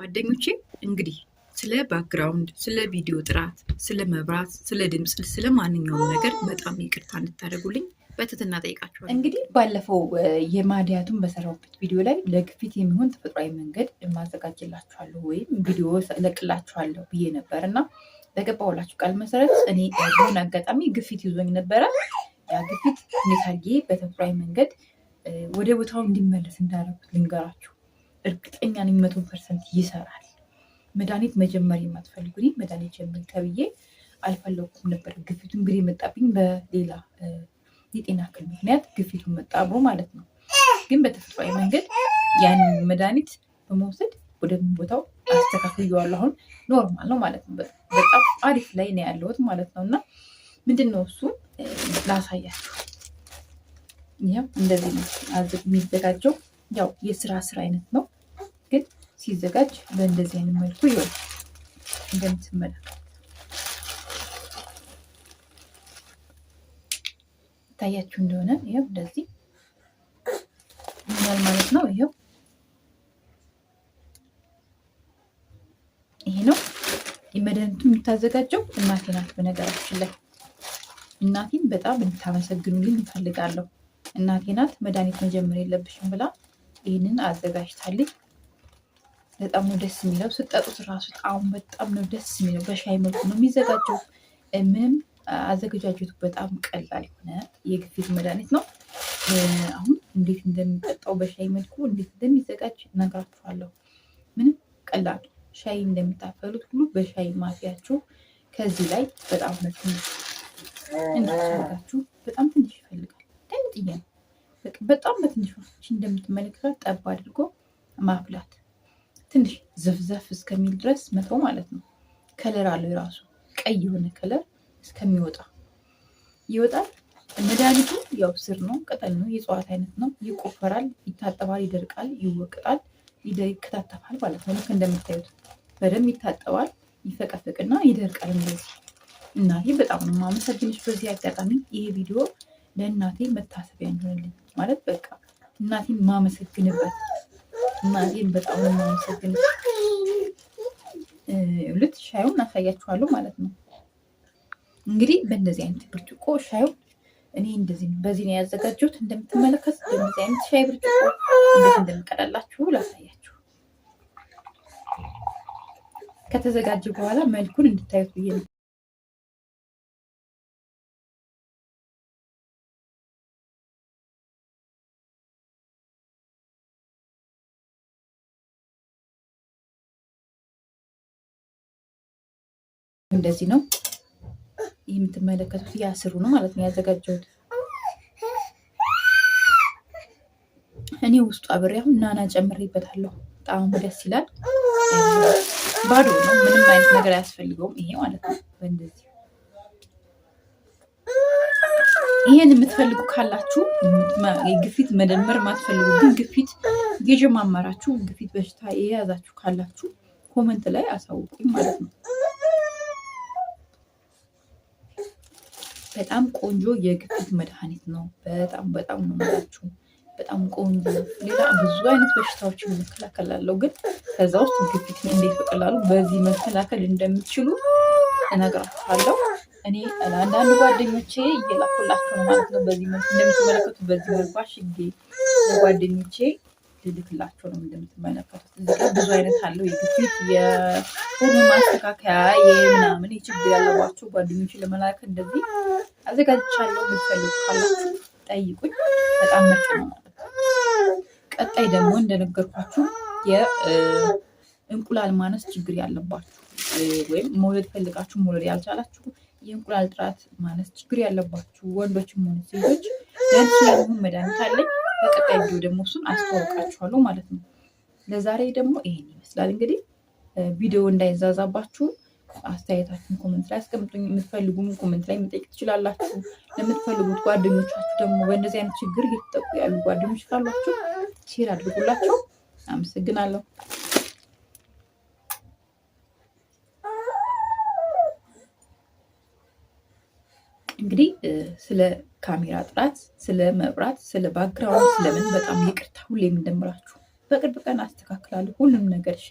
ጓደኞቼ እንግዲህ ስለ background፣ ስለ ቪዲዮ ጥራት፣ ስለ መብራት፣ ስለ ድምፅ፣ ስለ ማንኛውም ነገር በጣም ይቅርታ እንድታደርጉልኝ በትህትና ጠይቃችኋለሁ። እንግዲህ ባለፈው የማዲያቱን በሰራሁበት ቪዲዮ ላይ ለግፊት የሚሆን ተፈጥሯዊ መንገድ ማዘጋጅላችኋለሁ ወይም ቪዲዮ እለቅላችኋለሁ ብዬ ነበር እና በገባሁላችሁ ቃል መሰረት እኔ በሆነ አጋጣሚ ግፊት ይዞኝ ነበረ። ያ ግፊት እንዴት አድርጌ በተፈጥሯዊ መንገድ ወደ ቦታው እንዲመለስ እንዳደረኩት ልንገራችሁ። እርግጠኛ ነኝ 100% ይሰራል። መድኃኒት መጀመር የማትፈልጉ እኔ መድኃኒት ጀምሪ ተብዬ አልፈለኩም ነበር። ግፊቱ እንግዲህ የመጣብኝ በሌላ የጤና እክል ምክንያት ግፊቱን መጣ አብሮ ማለት ነው። ግን በተፈጥሯዊ መንገድ ያንን መድኃኒት በመውሰድ ወደ ቦታው አስተካክየዋለሁ። አሁን normal ነው ማለት ነው። በጣም አሪፍ ላይ ነው ያለሁት ማለት ነው። እና ምንድን ነው እሱ ላሳያችሁ። ይኸው እንደዚህ ነው የሚዘጋጀው። ያው የስራ ስራ አይነት ነው፣ ግን ሲዘጋጅ በእንደዚህ አይነት መልኩ ይሆናል እንደምትመለከቱ ይታያችሁ እንደሆነ ይኸው እንደዚህ ይሆናል ማለት ነው። ይኸው ይሄ ነው የመድኃኒቱ የምታዘጋጀው እናቴ ናት። በነገራችን ላይ እናቴን በጣም እንድታመሰግኑልኝ እፈልጋለሁ። እናቴ ናት መድኃኒት መጀመር የለብሽም ብላ ይህንን አዘጋጅታልኝ። በጣም ነው ደስ የሚለው። ስጠጡት ራሱ ጣዕሙ በጣም ነው ደስ የሚለው። በሻይ መልኩ ነው የሚዘጋጀው። ምንም አዘገጃጀቱ በጣም ቀላል የሆነ የግፊት መድኃኒት ነው። አሁን እንዴት እንደሚጠጣው በሻይ መልኩ እንዴት እንደሚዘጋጅ እነግራችኋለሁ። ምንም ቀላል ሻይ እንደምታፈሉት ሁሉ በሻይ ማፊያችሁ ከዚህ ላይ በጣም ትንሽ እንዲያደርጋችሁ በጣም ትንሽ ይፈልጋል። ትንጥዬ ነው፣ በጣም በትንሽ እንደምትመለከቷት ጠብ አድርጎ ማፍላት ትንሽ ዘፍዘፍ እስከሚል ድረስ መተው ማለት ነው። color አለው የራሱ ቀይ የሆነ color እስከሚወጣ ይወጣል። መድኃኒቱ ያው ስር ነው፣ ቅጠል ነው፣ የእጽዋት አይነት ነው። ይቆፈራል፣ ይታጠባል፣ ይደርቃል፣ ይወቅጣል፣ ይከታተፋል ማለት ነው። ልክ እንደምታዩት በደንብ ይታጠባል፣ ይፈቀፍቅና ይደርቃል። እንደዚህ እናቴ በጣም ነው የማመሰግንሽ። በዚህ አጋጣሚ ይሄ ቪዲዮ ለእናቴ መታሰቢያ እንዲሆንልኝ ማለት በቃ እናቴን ማመሰግንበት እናቴን በጣም ነው የማመሰግንሽ። ልት ሻዩን አሳያችኋለሁ ማለት ነው። እንግዲህ በእንደዚህ አይነት ብርጭቆ ሻዩ እኔ እንደዚህ በዚህ ነው ያዘጋጀሁት። እንደምትመለከቱት በእንደዚህ አይነት ሻይ ብርጭቆ እንዴት እንደምቀዳላችሁ ላሳያችሁ። ከተዘጋጀ በኋላ መልኩን እንድታዩት ብዬ ነው። እንደዚህ ነው ይህ የምትመለከቱት ያስሩ ነው ማለት ነው ያዘጋጀሁት። እኔ ውስጡ አብሬ አሁን ናና ጨምሬበታለሁ። ጣዕሙ ደስ ይላል። ባዶ ነው፣ ምንም አይነት ነገር አያስፈልገውም። ይሄ ማለት ነው በእንደዚህ ይሄን የምትፈልጉ ካላችሁ ግፊት መደመር ማትፈልጉ ግን ግፊት የጀማመራችሁ ግፊት በሽታ የያዛችሁ ካላችሁ comment ላይ አሳውቁኝ ማለት ነው። በጣም ቆንጆ የግፊት መድኃኒት ነው። በጣም በጣም ነው የምላችሁ። በጣም ቆንጆ ሌላ ብዙ አይነት በሽታዎችን መከላከል አለው፣ ግን ከዛ ውስጥ ግፊትን እንዴት በቀላሉ በዚህ መከላከል እንደምትችሉ እነግራችኋለሁ። እኔ ለአንዳንድ ጓደኞቼ እየላኩላቸው ነው ማለት ነው። በዚህ መልኩ እንደምትመለከቱት በዚህ መልኩ አሽጌ ለጓደኞቼ ልልክላቸው ነው። እንደምትመለከቱት እዚህ ጋር ብዙ አይነት አለው። የግፊት የሆርሞን ማስተካከያ የምናምን የችግር ያለባቸው ጓደኞችን ለመላክ እንደዚህ አዘጋጅቻለሁ። የምትፈልጉ ካላችሁ ጠይቁኝ። በጣም ምርጥ ነው ማለት ነው። ቀጣይ ደግሞ እንደነገርኳችሁ የእንቁላል ማነስ ችግር ያለባችሁ ወይም መውለድ ፈልጋችሁ መውለድ ያልቻላችሁ የእንቁላል ጥራት ማነስ ችግር ያለባችሁ ወንዶችም ሆኑ ሴቶች ለእሱ የሚሆን መድኃኒት አለኝ። በቀጣይ ቪዲዮ ደግሞ እሱን አስተዋውቃችኋለሁ ማለት ነው። ለዛሬ ደግሞ ይሄን ይመስላል። እንግዲህ ቪዲዮ እንዳይዛዛባችሁ አስተያየታችሁን comment ላይ አስቀምጡኝ። የምትፈልጉም comment ላይ መጠየቅ ትችላላችሁ። ለምትፈልጉት ጓደኞቻችሁ ደግሞ በእንደዚህ አይነት ችግር እየተጠቁ ያሉ ጓደኞች ካሏችሁ share አድርጉላቸው። አመሰግናለሁ። እንግዲህ ስለ ካሜራ ጥራት፣ ስለ መብራት፣ ስለ background ስለምን በጣም ይቅርታ ሁሌም እንደምላችሁ በቅርብ ቀን አስተካክላለሁ ሁሉም ነገር። እሺ።